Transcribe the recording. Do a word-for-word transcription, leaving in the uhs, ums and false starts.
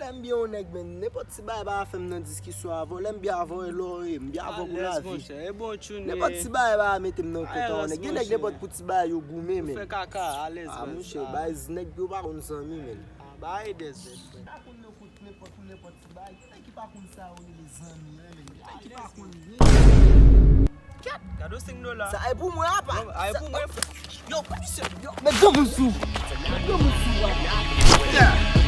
M byen yon nèg, men nenpòt ti bagay pa fè m nan diskisyon avè w. Lè m byen avè w, e lò w ye, m byen avè w pou lavi. Nenpòt ti bagay pa mete m nan kont yon nèg. Gen nèg nenpòt pou ti bagay yo goumen, men. Fè kaka, alèz. Ah, monchè, baz, nèg yo pa konn zanmi, men. Bagay dèz nèg, frè. Pa konn nan kont nenpòt ou nenpòt ti bagay. Gen nèg ki pa konn sa yo rele zanmi an, men. Gen nèg ki pa konn yen. Kèt, gade yon senk dola. Sa e pou mwen apa? Sa e pou mwen, frè. Yo, komisè, yo. Met granmoun sou. Met granmoun sou, wa.